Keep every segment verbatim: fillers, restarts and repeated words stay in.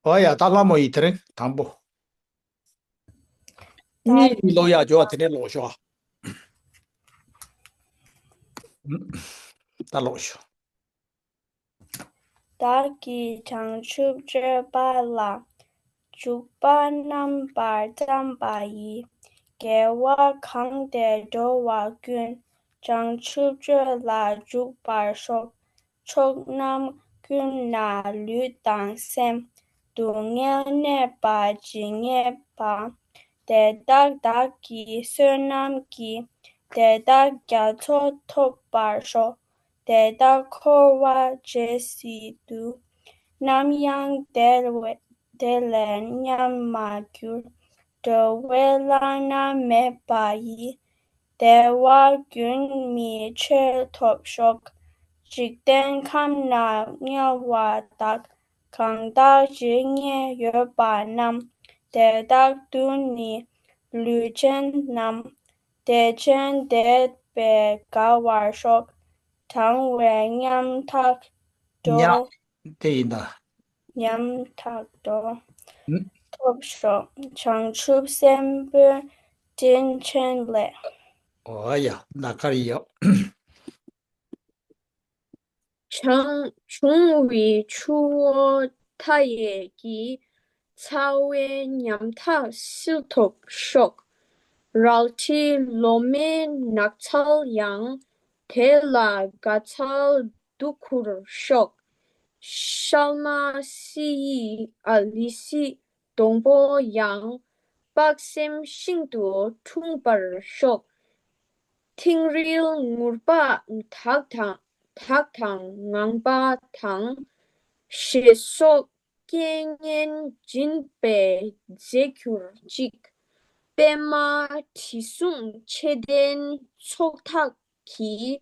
ཨོ་ཡ། ད་ལྷ་མོ་ཡིས་དེ་རིང་དང་པོ། གཉིས་ཀྱི་ཀློག་ཡག་འབྱོར་བ་དེ་ནས་ཀློག་ཤོག་ཨ། ད་ཀློག་ཤོག་བདག་གིས་བྱང་ཆུབ་སྤྱོད་པ་ལ། འཇུག་པ་རྣམ་པར་བརྩམས་པ་ཡི། དགེ་བ་གང་དེས་འགྲོ་བ་ཀུན། བྱང་ཆུབ་སྤྱོད་ལ་འཇུག་པར་ཤོག་ཕྱོགས་རྣམས་ཀུན་ན་ལུས་དང་སེམས། སྡུག་བསྔལ་གནས་པ་ཇི་སྙེད་པ། དེ་དག་བདག་གི་བསོད་ནམས་ཀྱིས། དེ་དག་རྒྱ་མཚོ་ཐོབ་པར་ཤོག་དེ་དག་འཁོར་བ་ཇི་སྲིད་དུ། ནམ་ཡང་དེ་བས་དེ་ལས་ཉམས་མ་གྱུར། འགྲོ་བའི་ལམ་སྣ་མེད་པ་ཡི། བདེ་བ་མགོན་མེད་ཆོས་ཐོབ་ཤོག་འཇིག་རྟེན་ཁམས་ན་དམྱལ་བ་དག་གང་དག་ཇི་སྙེད་ཡོད་པ་རྣམས། དེ་དག་ཏུ་ནི་ལུས་ཅན་རྣམས། བདེ་ཅན་བདེ་བས་དགའ་བར་ཤོག་གྲང་བས་ཉམ་ཐག་འགྲོ། ཉ། དེ་ཡིན་ད། ཉམ་ཐག་འགྲོ། ཨུམ། ཐོབ་ཤོག་བྱང་ཆུབ་སེམས་དཔའི་དྲིན་ཆེན་ལས། ཨོ་ཡ། ད་ག་རེ་ཡོད། བྱང་བྱུང་བའི་ཆུ་བོ་མཐའ་ཡས་ཀྱི། ཚ་བའི་ཉམ་ཐག་བསིལ་ཐོབ་ཤོག་རལ་གྲི་ལོ་མའི་ནགས་ཚལ་ཡང་། དེ་ལ་དགའ་ཚལ་དུ་གྱུར་ཤོག་ཤལ་མ་བསིལ་ཡི་ཨ་ལི་སི་སྡོང་པོ་ཡང་། དཔག་བསམ་ཤིང་དུ་འཁྲུངས་པར་ཤོག་མཐིང་རིལ་ངུར་པ་དག་དང་དག་དང་ངང་པ་དང་། ཞེས་སོགས་སྐད་སྙན་འབྱིན་པའི་རྫས་གྱུར་ཅིག་པདྨ་དྲི་བསུང་ཆོས་ལྡན་ཚོགས་བདག་གི།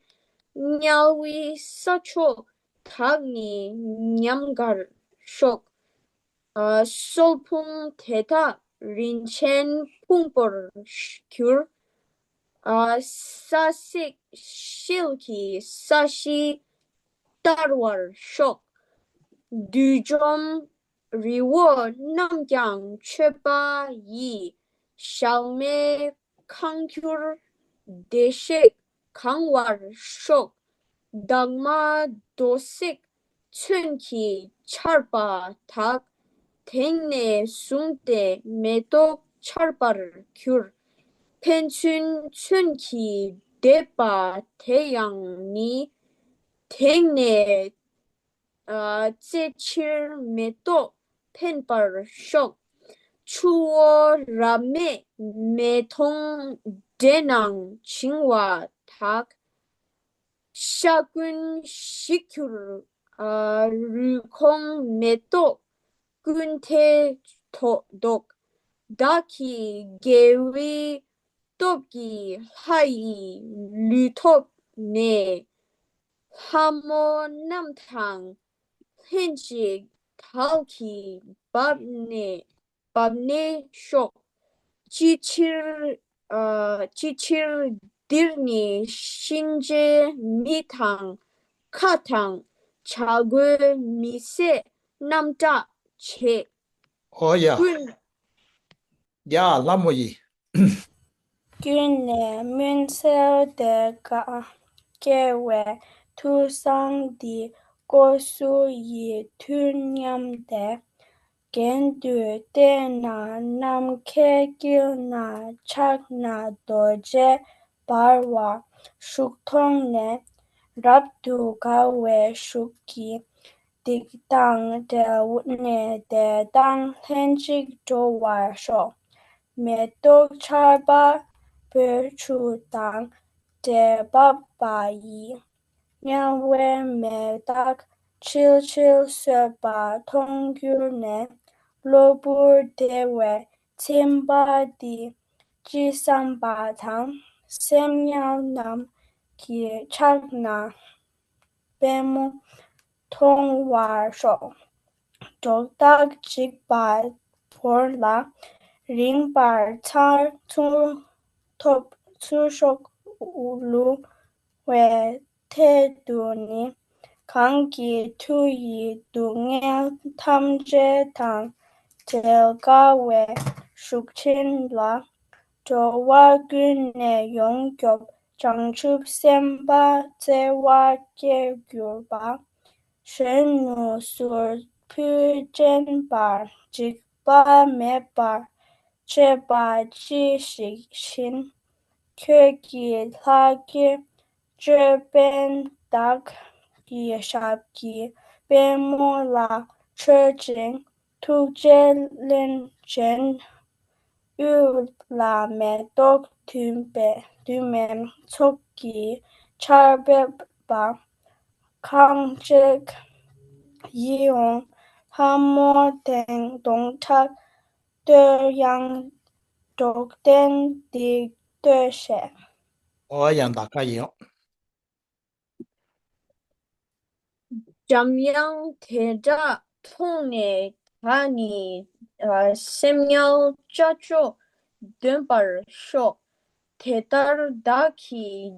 དམྱལ་བའི་ས་ཕྱོགས་དག་ནི་ཉམས་དགར་ཤོག་ཨ། སོལ་ཕུང་དེ་དག་རིན་ཆེན་ཕུང་པོར་གྱུར། ཨ། ས་སྲེག་ཤེལ་གྱི་ས་གཞི་བསྟར་བར་ཤོག་བསྡུས་འཇོམས་རི་བོ་རྣམས་ཀྱང་མཆོད་པ་ཡི། ཞལ་མའི་ཁང་གྱུར་བདེ་གཤེགས་གང་བར་ཤོག་འདབ་མ་རྡོ་བརྩེགས་ཚོན་གྱིས་ཆར་པ་དག་དེང་ནས་བཟུང་སྟེ་མེ་ཏོག་ཆར་པར་གྱུར། ཕན་ཚུན་ཚོན་གྱིས་འདེབས་པ་དེ་ཡང་ནི། དེང་ནས་ཨ། རྩེ་ཕྱིར་མེ་ཏོག་འཕེན་པར་ཤོག་ཆུ་བོ་རབ་མེད་མེ་དོང་འདྲེ་ནང་བྱིང་བ་དག་ཤ་ཀུན་ཞིག་གྱུར། ཨ། རུས་ཁོང་མེ་ཏོག་ཀུན་དེ་ཐོག་བདོག་བདག་གི་དགེ་བའི་སྟོབས་ཀྱིས་ལྷ་ཡི་ལུས་ཐོབ་ནས། ལྷ་མོ་རྣམས་དང་ལྷན་ཅིག་དལ་གྱིས་འབབ་ནས་འབབ་ནས་ཤོག་ཅི་ཕྱིར། ཨ། ཅི་ཕྱིར་འདིར་ནི་གཤིན་རྗེའི་མི་དང་ཁྭ་དང་བྱ་རྒོད་མི་བསད་རྣམ་དག་བྱེད། ཨོ་ཡ། ཀུན། ཡ། ལྷ་མོ་ཡིས། ཀུན་ནས་སྨོན་གསལ་དེ་ཀ་སྐྱེ་བའི་མཐུ་བཟང་འདི་ཀོ་སུ་ཡི་མཐུ་ཉམས་ཏེ། གྱེན་དུ་བལྟས་ན་ནམ་མཁའི་དཀྱིལ་ན་ཕྱག་ན་རྡོ་རྗེ་འབར་བ་བཞུགས་མཐོང་ནས། རབ་ཏུ་དགའ་བའི་ཤུགས་ཀྱིས། སྡིག་དང་བྲལ་ནས་བདེ་དང་ལྷན་ཅིག་འགྲོ་བར་ཤོག་མེ་ཏོག་ཆར་པ་སྤོས་ཆུ་དང་འབྲས་འབབ་པ་ཡི། དམྱལ་བའི་མེ་སྟག་ཆིལ་ཆིལ་གསོད་པ་མཐོང་གྱུར་ནས། གློ་བུར་བདེ་བའི་མཚན་པ་འདི་ཅི་བསམ་པ་དང་། སེམས་དམྱལ་རྣམས་ཀྱི་ཕྱག་ན་པདྨོ་མཐོང་བར་ཤོག་སྒྲོ་བཏགས་འཇིགས་པ་བོར་ལ། རིངས་པར་ཚར་ཚུར་ཐོབ་ཚུར་ཤོག་ལུས་པའི་ཐད་དུ་ནི། གང་གི་མཐུ་ཡིས་སྡུག་བསྔལ་ཐམས་ཅད་དང་བྲལ་དཀའ་བའི་གཟུགས་ཅན་ལ། འགྲོ་བ་ཀུན་ནས་ཡོངས་སྐྱོབ་བྱང་ཆུབ་སེམས་དཔའ་བརྩེ་བ་སྐྱེར་གྱུར་པ། གཞོན་ནུ་ཟུར་ཕུད་ཅན་པར་འཇིགས་པ་མེད་པར་སྤྱད་པ་ཅི་ཞིག་བཞིན། ཁྱོད་ཀྱི་ལྷ་སྐྱེས་ཅོད་པན་དག་གི་ཞབས་ཀྱི་པད་མོ་ལ་མཆོད་ཅིང་ཐུགས་རྗེ་ལན་ཅན། དབུས་ལ་མེ་ཏོག་འདུས་པའི་འདུས་མའི་ཚོགས་ཀྱི་ཆར་འབེབས་པ། ཁང་བཅད་ཡིད་འོང་ལྷ་མོ་དང་དོང་ཁྲག་བསྟོད་དབྱངས་སྒྲོག་ལྡན་འདི་ལྟོས་ཤིག་ཨོ་ཡང་དག་ཁ་ཡིན། འཇམ་དབྱངས་དེ་འདྲ་མཐོང་ནས་ད་ནི་སེམས་དམྱལ་ཅ་ཅོ་འདོན་པར་ཤོག་དེ་ལྟར་བདག་གིས་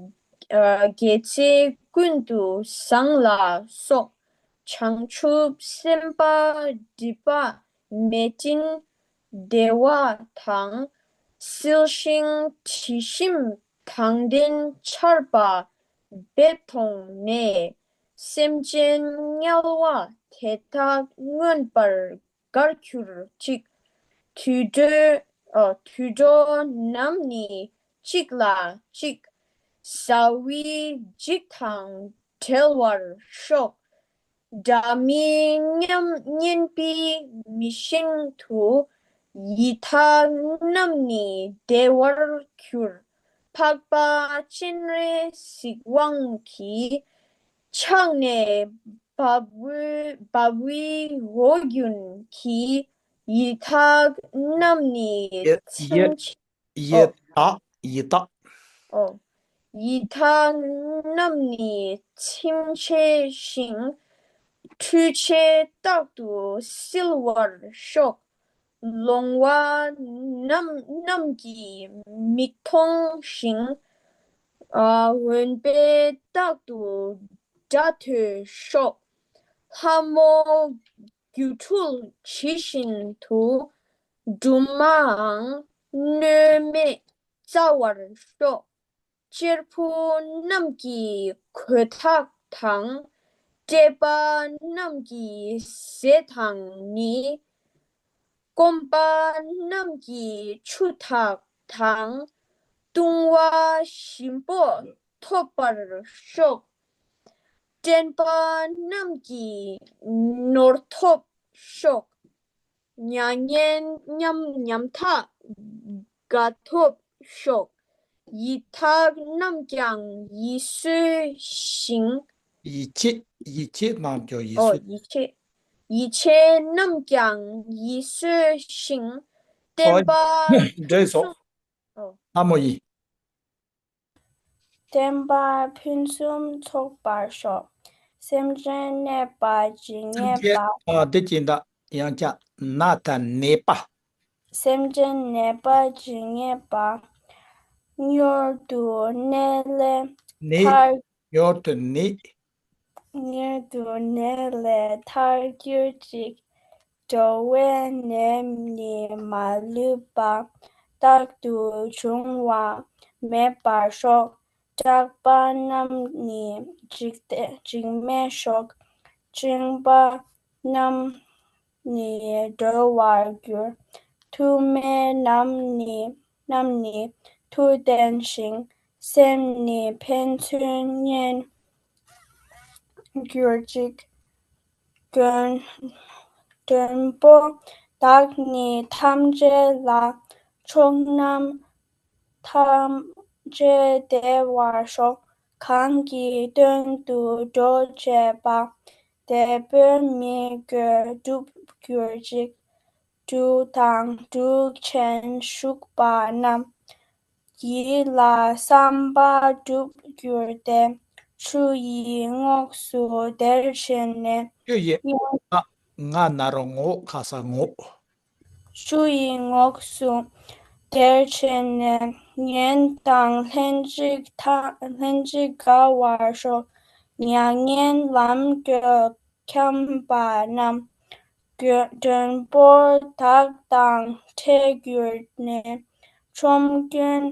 དགེ་རྩས་ཀུན་ཏུ་བཟང་ལ་སོགས། བྱང་ཆུབ་སེམས་དཔའ་སྒྲིབ་པ་མེད་སྤྲིན་བདེ་བ་དང་། བསིལ་ཞིང་དྲི་ཞིམ་དང་ལྡན་ཆར་པ་འབེབས་མཐོང་ནས། སེམས་ཅན་དམྱལ་བ་དེ་དག་མངོན་པར་དགར་གྱུར་ཅིག་དུད་འགྲོ་ཨ་དུད་འགྲོ་རྣམས་ནི་གཅིག་ལ་གཅིག་ཟ་བའི་འཇིགས་དང་བྲལ་བར་ཤོག་སྒྲ་མི་སྙན་སྙན་པའི་མི་བཞིན་དུ། ཡི་དྭགས་རྣམས་ནི་བདེ་བར་གྱུར། འཕགས་པ་སྤྱན་རས་གཟིགས་དབང་གིས། ཕྱག་ནས་འབབ་འོ་འབབ་འོའི་འོ་རྒྱུན་གྱིས། ཡི་དྭགས་རྣམས་ནི་ཡི་ཚིམ་ཡི་ཡི་དྭགས་ཡི་དྭགས། ཨོ། ཡི་དྭགས་རྣམས་ནི་ཚིམ་བྱས་ཤིང་། འཁྲུལ་བྱེད་རྟག་ཏུ་བསིལ་བར་ཤོག་ལོང་བ་རྣམས་རྣམས་ཀྱིས་མིག་མཐོང་ཞིང་། ཨ་འོན་པས་རྟག་ཏུ་སྒྲ་ཐོས་ཤོག་ལྷ་མོ་སྒྱུ་འཕྲུལ་ཇི་བཞིན་དུ། སྦྲུམ་མའང་གནོད་མེད་བཙའ་བར་ཤོག་གཅེར་བུ་རྣམས་ཀྱི་གོས་ཐག་དང་། བཀྲེས་པ་རྣམས་ཀྱི་ཟས་དང་ནི། སྐོམ་པ་རྣམས་ཀྱི་ཆུ་ཐག་དང་། བཏུང་བ་ཞིམ་པོ་ཐོབ་པར་ཤོག་བཀྲེན་པ་རྣམས་ཀྱི་ནོར་ཐོབ་ཤོག་མྱ་ངན་ཉམ་ཉམ་ཐག་དགའ་ཐོབ་ཤོག་ཡི་དྭགས་རྣམས་ཀྱང་ཡིད་གསོས་ཤིང་། ཡིད་ཆེས་ཡིད་ཆེས་རྣམས་ཀྱང་ཡིད་ཨོ་གསོས། ཡིད་ཆེས། ཡིད་ཆེས་རྣམས་ཀྱང་ཡིད་གསོས་ཤིང་། བསྟན་པ་འགྲོས་སོ། ཨོ། ལྷ་མོ་ཡིས། བསྟན་པ་ཕུན་སུམ་ཚོགས་པར་ཤོག་སེམས་ཅན་ནད་པ་ཇི་སྙེད་པ། ཨ་འདི་ཅི་འདྲ་ཡང་ཅག་ན་ད་ནད་པ། སེམས་ཅན་ནད་པ་ཇི་སྙེད་པ། མྱུར་དུ་ནད་ལས་ནད་ཐར། མྱུར་དུ་ནད། མྱུར་དུ་ནད་ལས་ཐར་གྱུར་ཅིག་འགྲོ་བའི་ནད་ནི་མ་ལུས་པ། རྟག་ཏུ་འབྱུང་བ་མེད་པར་ཤོག་སྐྲག་པ་རྣམས་ནི་འཇིག་སྟེ་འཇིགས་མེད་ཤོག་གཅིན་པ་རྣམས་ནི་གྲོལ་བར་འགྱུར། མཐུ་མེད་རྣམས་ནི་རྣམས་ནི་མཐུ་ལྡན་ཞིང་། སེམས་ནི་ཕན་ཚུན་གཉེན་གྱུར་ཅིག་མགོན་མགོན་པོ་བདག་ནི་ཐམས་ཅད་ལ། ཕྱོགས་རྣམས་ཐམས་ཅད་བདེ་བར་ཤོག་གང་གི་དོན་དུ་འགྲོ་བྱེད་པ། དེ་དཔེ་མི་དགོས་འགྲུབ་གྱུར་ཅིག་འབྲུ་དང་འབྲུ་ཆེན་ཞུགས་པ་རྣམས། ཡིད་ལ་བསམ་པ་འགྲུབ་གྱུར་ཏེ། ཆུ་ཡི་ངོགས་སུ་དེར་ཕྱིན་ནས། ཆུ་ཡི་ང་ང་ན་རོ་ངོ་ཁ་ས་ངོ་། ཆུ་ཡི་ངོགས་སུ་དེར་ཕྱིན་ནས། ཉོན་དང་ལྷན་ཅིག་ཐ་ལྷན་ཅིག་དགའ་བར་ཤོག་མྱ་ངན་ལམ་བཀོད་འཁྱམས་པ་རྣམས། མགྲོན་པོ་དག་དང་འཕྲད་གྱུར་ནས། ཆོམ་རྐུན་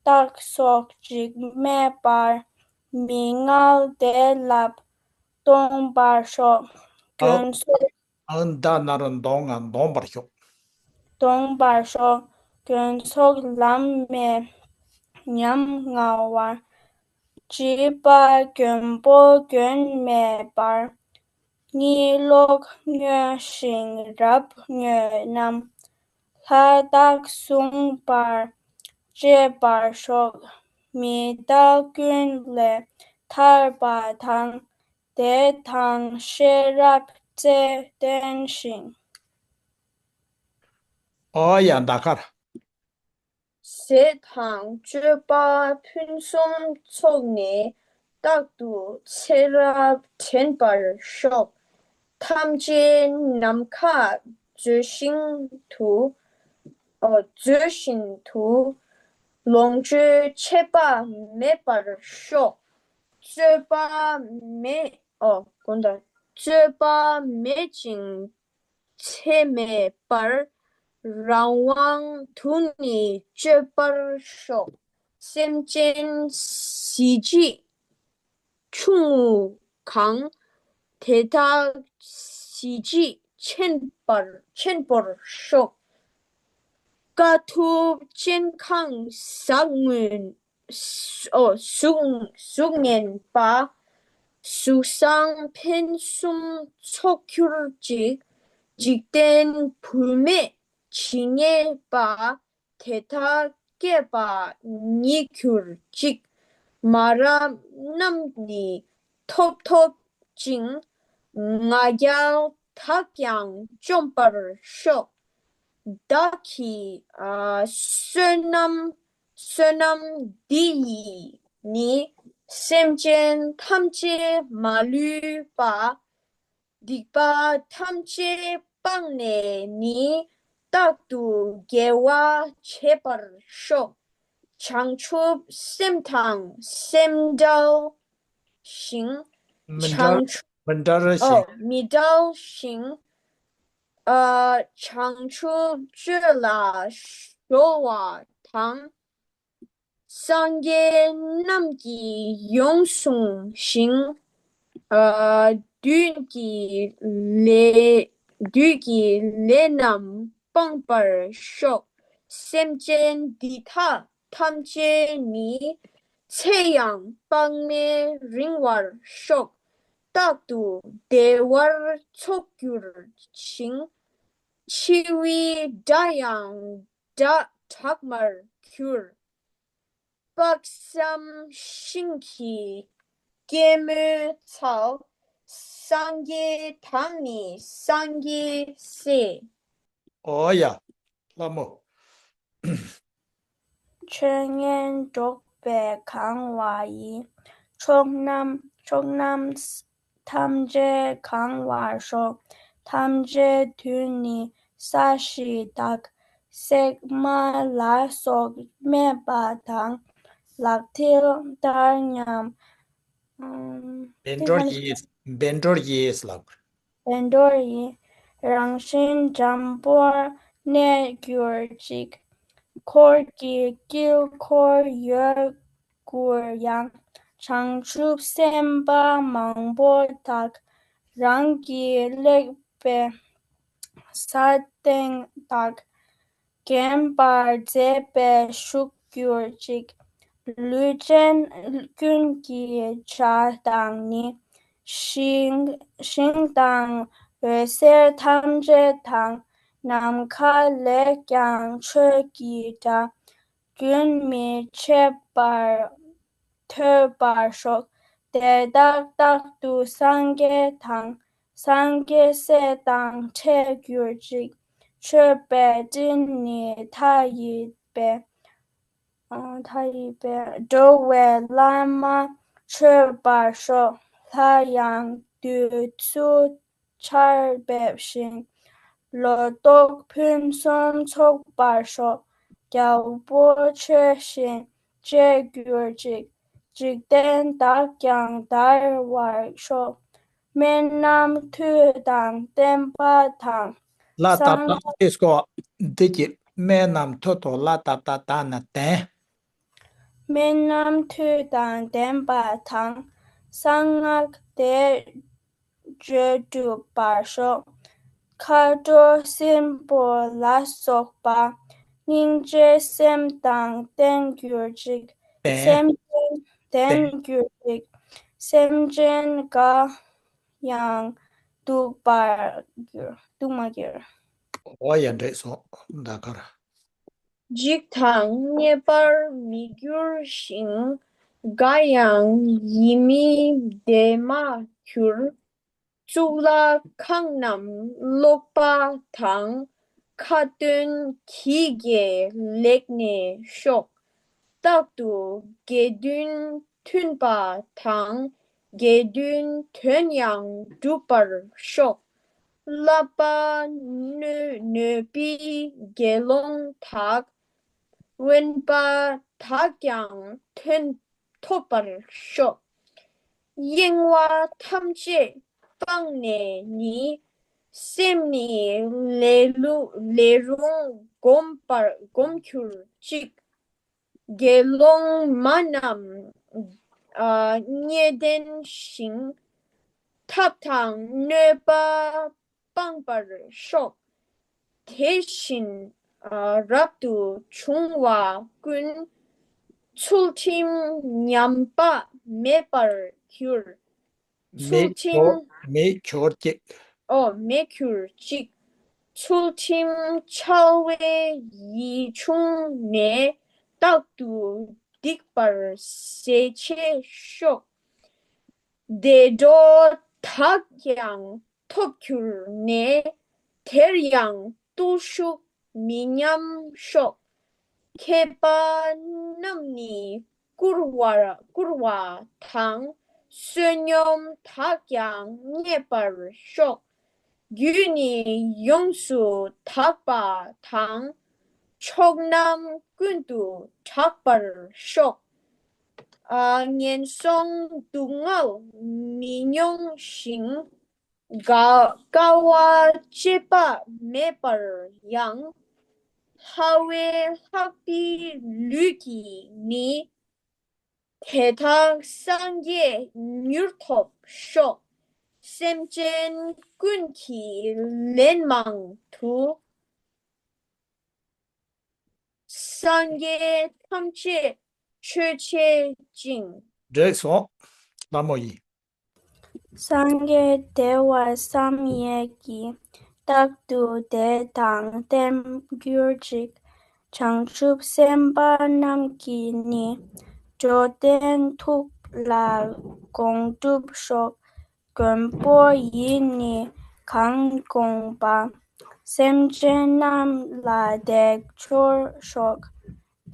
སྟག་སོགས་ཅིག་སྨད་པར། མི་མངལ་དེ་ལ་གཏོང་བར་ཤོག །ཨའུ། མགྲོན་སོགས། ཨའུ་ད་ན་རོ་འདོང་ང་འདོང་བར་ཤོག །འདོང་བར་ཤོག །མགྲོན་སོགས་ལམ་མེ་ཉམ་ང་བར། བྱིས་པ་མགྲོན་པོ་མགྲོན་མེད་པར། གཉིད་ལོག་སྨྱོ་ཞིང་རབ་སྨྱོ་རྣམས། ལྷ་དག་བསྲུང་བར་བྱེད་པར་ཤོག །མི་དག་ཀུན་ལས་ཐར་པ་དང་། བདེ་དང་ཤེས་རབ་རྩལ་བརྟན་ཞིང་། ཨོ་ཡ་ད་ཁར། ཟས་དང་སྤྱོད་པ་ཕུན་སུམ་ཚོགས་ནས། རྟག་ཏུ་ཚེ་རབས་དྲན་པར་ཤོག །ཐམས་ཅད་ནམ་མཁའ་མཛོད་བཞིན་དུ། ཨོ་མཛོད་བཞིན་དུ། ལོངས་སྤྱོད་ཆད་པ་མེད་པར་ཤོག །རྩོད་པ་མེད། ཨོ་དགོངས་དག །རྩོད་པ་མེད་ཅིང་ཚད་མེད་པར། རང་དབང་དུ་ནི་སྤྱོད་པར་ཤོག །སེམས་ཅན་གཟི་བརྗིད་ཆུང་ངུ་གང་། དེ་དག་གཟི་བརྗིད་ཆེན་པར་ཆེན་པོར་ཤོག །དཀའ་ཐུབ་ཅན་གང་ཟག་ངན། ཨོ་གཟུགས་གཟུགས་ངན་པ། གཟུགས་བཟང་ཕུན་སུམ་ཚོགས་གྱུར་ཅིག །འཇིག་རྟེན་བུད་མེད་ཇི་སྙེད་པ། དེ་དག་སྐྱེས་པ་ཉིད་གྱུར་ཅིག །མ་རབས་རྣམས་ནི་ཐོབ་ཐོབ་ཅིང་། ང་རྒྱལ་དག་ཀྱང་བཅོམ་པར་ཤོག །བདག་གི་ཨ་བསོད་ནམས་བསོད་ནམས་འདི་ཡིས་ནི། སེམས་ཅན་ཐམས་ཅད་མ་ལུས་པ། སྡིག་པ་ཐམས་ཅད་སྤངས་ནས་ནི། རྟག་ཏུ་དགེ་བ་བྱེད་པར་ཤོག །བྱང་ཆུབ་སེམས་དང་སེམས་འདྲལ་ཞིང་། མི་འདྲལ་བྱང་ཆུབ་མི་འདྲལ་ཨོ་ཞིང་། མི་འདྲལ་ཞིང་། ཨ་བྱང་ཆུབ་སྤྱོད་ལ་གཞོལ་བ་དང་། སངས་རྒྱས་རྣམས་ཀྱིས་ཡོངས་བཟུང་ཞིང་། ཨ་བདུད་ཀྱི་ལས་བདུད་ཀྱི་ལས་རྣམས་སྤང་བར་ཤོག །སེམས་ཅན་འདི་དག་ཐམས་ཅད་ནི། ཚེ་ཡང་དཔག་མེད་རིང་བར་ཤོག །རྟག་ཏུ་བདེ་བར་འཚོ་གྱུར་ཅིང་། འཆི་བའི་སྒྲ་ཡང་སྒྲ་གྲག་མར་གྱུར། དཔག་བསམ་ཤིང་གི་སྐྱེད་མོས་ཚལ། སངས་རྒྱས་དང་ནི་སངས་རྒྱས་སྲས། ཨོ་ཡ། ལྷ་མོ། ཆོས་ཉན་འགྲོགས་པས་གང་བ་ཡི། ཕྱོགས་རྣམས་ཕྱོགས་རྣམས་ཐམས་ཅད་གང་བར་ཤོག །ཐམས་ཅད་དུ་ནི་ས་གཞི་དག །གསེག་མ་ལ་སོགས་སྨད་པ་དང་། ལག་མཐིལ་ལྟར་མཉམ། ཨམ། བཻ་ཌཱུརྱས། བཻ་ཌཱུརྱས་ལགས། བཻ་ཌཱུརྱས། རང་བཞིན་འཇམ་པོར་གནས་གྱུར་ཅིག །འཁོར་གྱི་དཀྱིལ་འཁོར་ཡོད་དགུར་ཡང་། བྱང་ཆུབ་སེམས་དཔའ་མང་པོ་དག །རང་གིས་ལེགས་པའི་ས་སྟེང་དག །བརྒྱན་པར་མཛད་པས་བཞུགས་གྱུར་ཅིག །ལུས་ཅན་ཀུན་གྱི་བྱ་དང་ནི། ཞིང་ཞིང་དང་འོད་ཟེར་ཐམས་ཅད་དང་། ནམ་མཁའ་ལས་ཀྱང་ཆོས་ཀྱི་སྒྲ། རྒྱུན་མི་འཆད་པར་ཐོས་པར་ཤོག །དེ་དག་རྟག་ཏུ་སངས་རྒྱས་དང་། སངས་རྒྱས་སྲས་དང་འཕྲད་གྱུར་ཅིག །མཆོད་པའི་སྤྲིན་ནི་མཐའ་ཡས་པས། མཐའ་ཡས་པས། འགྲོ་བའི་ལམ་མ་ཆོད་པར་ཤོག །ལྷ་ཡང་བདུད་རྩི་ཆར་འབེབས་ཤིང་། ལོ་ཏོག་ཕུན་སུམ་ཚོགས་པར་ཤོག །རྒྱལ་པོ་ཆོས་བཞིན་སྤྱོད་གྱུར་ཅིག་འཇིག་རྟེན་དག་ཀྱང་དར་བར་ཤོག་སྨན་རྣམས་མཐུ་དང་ལྡན་པ་དང་། ལ་ཏ་བཏགས་ཏ་ཅེས་སོ། འདི་གི་སྨན་རྣམས་མཐུ་དང་ལ་ཏ་བཏགས་ལྡན་ན་ལྡན། སྨན་རྣམས་མཐུ་དང་ལྡན་པ་དང་། གསང་སྔགས་བཟླས་བརྗོད་འགྲུབ་པར་ཤོག་མཁའ་འགྲོ་སྲིན་པོ་ལ་སོགས་པ། སྙིང་རྗེའི་སེམས་དང་ལྡན་གྱུར་ཅིག་ལྡན། སེམས་ཅན་ལྡན་ལྡན་གྱུར་ཅིག་སེམས་ཅན་འགའ་ཡང་སྡུག་པར་འགྱུར། སྡུག་མ་གྱུར། འོ་ཡ་འགྲིག་སོང་ད་གར། འཇིགས་དང་བརྙས་པར་མི་འགྱུར་ཞིང་། འགའ་ཡང་ཡིད་མི་བདེ་མ་གྱུར། གཙུག་ལག་ཁང་རྣམས་ཀློག་པ་དང་། ཁ་ཏོན་གྱིས་བརྒྱན་ལེགས་གནས་ཤོག་རྟག་ཏུ་དགེ་འདུན་མཐུན་པ་དང་། དགེ་འདུན་དོན་ཡང་འགྲུབ་པར་ཤོག་བསླབ་པ་ནོད་ནོད་པའི་དགེ་སློང་དག་དབེན་པ་དག་ཀྱང་ཐོན་ཐོབ་པར་ཤོག་གཡེང་བ་ཐམས་ཅད་སྤངས་ནས་ནི། སེམས་ནི་ལས་ལུ་ལས་རུང་སྒོམ་པར་སྒོམ་གྱུར་ཅིག་དགེ་སློང་མ་རྣམས་ཨ་རྙེད་ལྡན་ཞིང་། ཐབས་དང་གནོད་པ་སྤང་བར་ཤོག་དེ་བཞིན་ཨ་རབ་ཏུ་བྱུང་བ་ཀུན། ཚུལ་ཁྲིམས་ཉམས་པ་མེད་པར་འགྱུར། ཚུལ་མེད་ཁྱོར་ཁྲིམས་མེད་ཁྱོར་ཅིག་ཨོ་མེད་གྱུར་ཅིག་ཚུལ་ཁྲིམས་འཆལ་བའི་ཡིད་བྱུང་ནས། རྟག་ཏུ་སྡིག་པར་ཟད་བྱེད་ཤོག་བདེ་འགྲོ་དག་ཀྱང་ཐོབ་གྱུར་ནས། དེར་ཡང་བརྟུལ་ཞུགས་མི་ཉམས་ཤོག་མཁས་པ་རྣམས་ནི་བཀུར་བར་བཀུར་བ་དང་། བསོད་སྙོམས་དག་ཀྱང་རྙེད་པར་ཤོག་རྒྱུད་ནི་ཡོངས་སུ་དག་པ་དང་། ཕྱོགས་རྣམས་ཀུན་ཏུ་གྲགས་པར་ཤོག་ཨ་ངན་སོང་སྡུག་བསྔལ་མི་མྱོང་ཞིང་། དགའ་དགའ་བ་སྤྱད་པ་མེད་པར་ཡང་། ལྷ་བས་ལྷག་པའི་ལུས་ཀྱིས་ནི། དེ་དག་སངས་རྒྱས་མྱུར་ཐོབ་ཤོག་སེམས་ཅན་ཀུན་གྱིས་ལན་མང་དུ། སངས་རྒྱས་ཐམས་ཅད་མཆོད་བྱེད་ཅིང་། འགྲིག་སོང་། ལྷ་མོ་ཡིན། སངས་རྒྱས་བདེ་བ་བསམ་ཡས་ཀྱིས། རྟག་ཏུ་དད་དང་ལྡན་གྱུར་ཅིག་བྱང་ཆུབ་སེམས་དཔའ་རྣམས་ཀྱིས་ནི། འགྲོ་དོན་ཐུགས་ལ་དགོངས་འགྲུབ་ཤོག་མགོན་པོ་ཡིས་ནི་གང་དགོངས་པ། སེམས་ཅན་རྣམས་ལ་དེ་འབྱོར་ཤོག་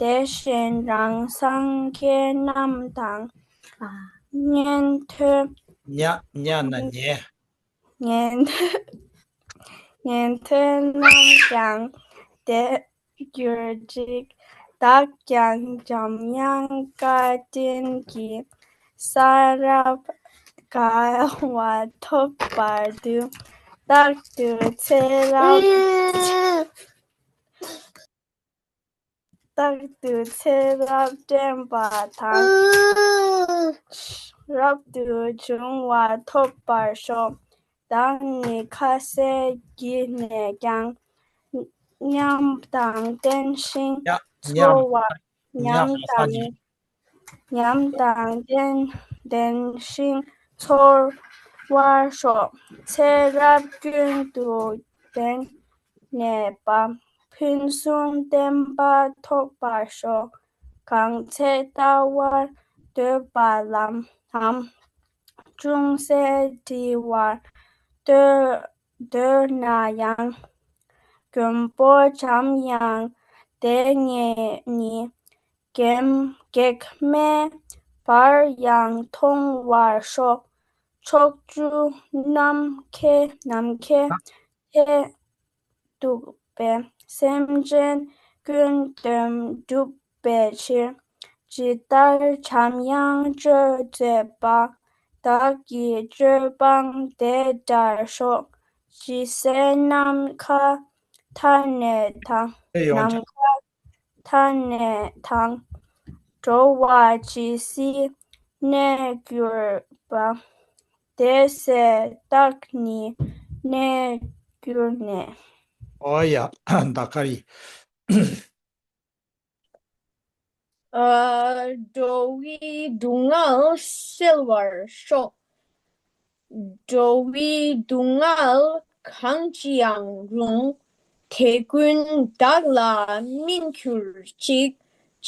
དེ་བཞིན་རང་སངས་རྒྱས་རྣམས་དང་། ཉན་ཐོས། ཉ་ཉ་ན་ཉན། ཉན་ཐོས། ཉན་ཐོས་རྣམས་ཀྱང་དེར་གྱུར་ཅིག་བདག་ཀྱང་འཇམ་དབྱངས་བཀའ་དྲིན་གྱིས། ས་རབ་དགའ་བ་ཐོབ་པར་འདོད། རྟག་ཏུ་ཚེ་རབས། རྟག་ཏུ་ཚེ་རབས་དྲན་པ་དང་། རབ་ཏུ་བྱུང་བ་ཐོབ་པར་ཤོག་བདག་ནི་ཁ་ཟས་བགྱིས་ནས་ཀྱང་། ཉམས་དང་ལྡན་ཞིང་ཉ་ཚོར་ཉམས་བ། ཉམས་ཉམས་དང་། ཉམས་དང་ལྡན་ལྡན་ཞིང་ཚོར་བར་ཤོག་ཚེ་རབས་ཀུན་ཏུ་བརྟན་གནས་པ། ཕུན་སུམ་བརྟན་པ་ཐོབ་པར་ཤོག་གང་ཚེ་ལྟ་བར་འདོད་པ་ལམ་དམ། ཅུང་ཟད་འདྲི་བར་འདོད་འདོད་ན་ཡང་། མགོན་པོ་འཇམ་དབྱངས་དེ་ཉིད་ནི། གེགས་གེགས་མེད་པར་ཡང་མཐོང་བར་ཤོག་ཕྱོགས་བཅུ་ནམ་མཁའི་ནམ་མཁའི་མཐས་གཏུགས་པའི་སེམས་ཅན་ཀུན་དོན་འགྲུབ་པའི་ཕྱིར། ཇི་ལྟར་འཇམ་དབྱངས་སྤྱོད་མཛད་པ། བདག་གི་སྤྱོད་པའང་དེ་འདྲར་ཤོག །ཇི་སྲིད་ནམ་མཁའ་མཐའ་ནས་དང་། ཨེ་ཡོང་ནམ་ཆ། མཁའ་མཐའ་ནས་དང་། འགྲོ་བ་ཇི་སྲིད་གནས་གྱུར་པ། དེ་སྲིད་བདག་ནི་གནས་གྱུར་ནས། ཨོ་ཡ། ད་ག་རེ། ཨ། འགྲོ་བའི་སྡུག་བསྔལ་སེལ་བར་ཤོག །འགྲོ་བའི་སྡུག་བསྔལ་གང་ཅི་ཡང་རུང་། དེ་ཀུན་བདག་ལ་སྨིན་གྱུར་ཅིག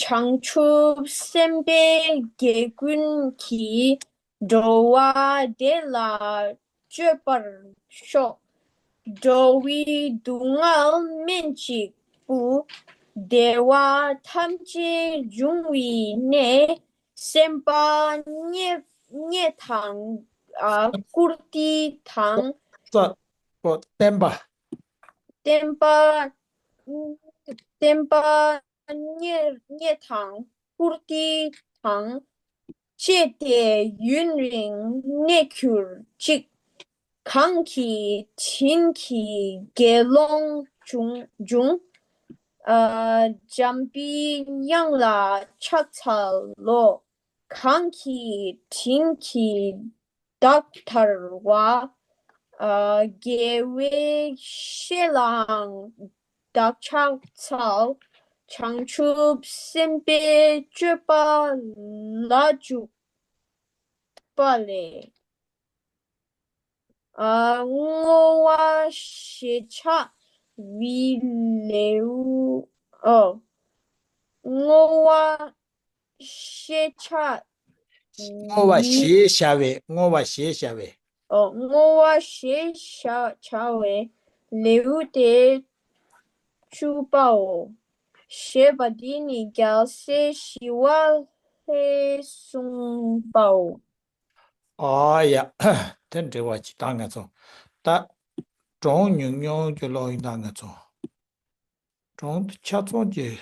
།བྱང་ཆུབ་སེམས་དཔའི་དགེ་ཀུན་གྱིས། འགྲོ་བ་བདེ་ལ་སྤྱོད་པར་ཤོག །འགྲོ་བའི་སྡུག་བསྔལ་སྨན་གཅིག་པུ། བདེ་བ་ཐམས་ཅད་འབྱུང་བའི་གནས། སེམས་པ་རྙེད་རྙེད་དང་། ཨ། བཀུར་སྟི་དང་། ས། ཨོ། བསྟན་པ། བསྟན་པ། བསྟན་པ་རྙེད་རྙེད་དང་། བཀུར་སྟི་དང་། བཅས་ཏེ་ཡུན་རིང་གནས་གྱུར་ཅིག །གང་གི་དྲིན་གྱིས་དགེ་སློང་བྱུང་བྱུང་། ཨ། འཇམ་པའི་དབྱངས་ལ་ཕྱག་འཚལ་ལོ། གང་གི་དྲིན་གྱིས་བདག་ཐར་བ། ཨ། དགེ་བའི་བཤེས་ལའང་བདག་ཕྱག་འཚལ། བྱང་ཆུབ་སེམས་དཔའི་སྤྱོད་པ་ལ་འཇུག་པ་ལས། ཨ། བསྔོ་བ་ཞེས་བྱ་བའི་ལེའུ། ཨོ། བསྔོ་བ་ཞེས་བྱ་བའི། བསྔོ་བ་ཞེས་བྱ་བའི། བསྔོ་བ་ཞེས་བྱ་བའི། ཨོ། བསྔོ་བ་ཞེས་བྱ་བྱ་བའི་ལེའུ་སྟེ་བཅུ་པའོ། ཞེས་པ་འདི་ནི་རྒྱལ་སྲས་ཞི་བ་ལྷས་གསུངས་པའོ། ཨ་ཡ། དེ་འདྲ་བ་ཅིག་ད་ང་ཚོ། ད་གྲངས་ཉུང་ཉུང་ཅིག་ཀློག་ཡིན། ད་ང་ཚོ་གྲངས་དེ་ཆ་ཚང་ཅིག་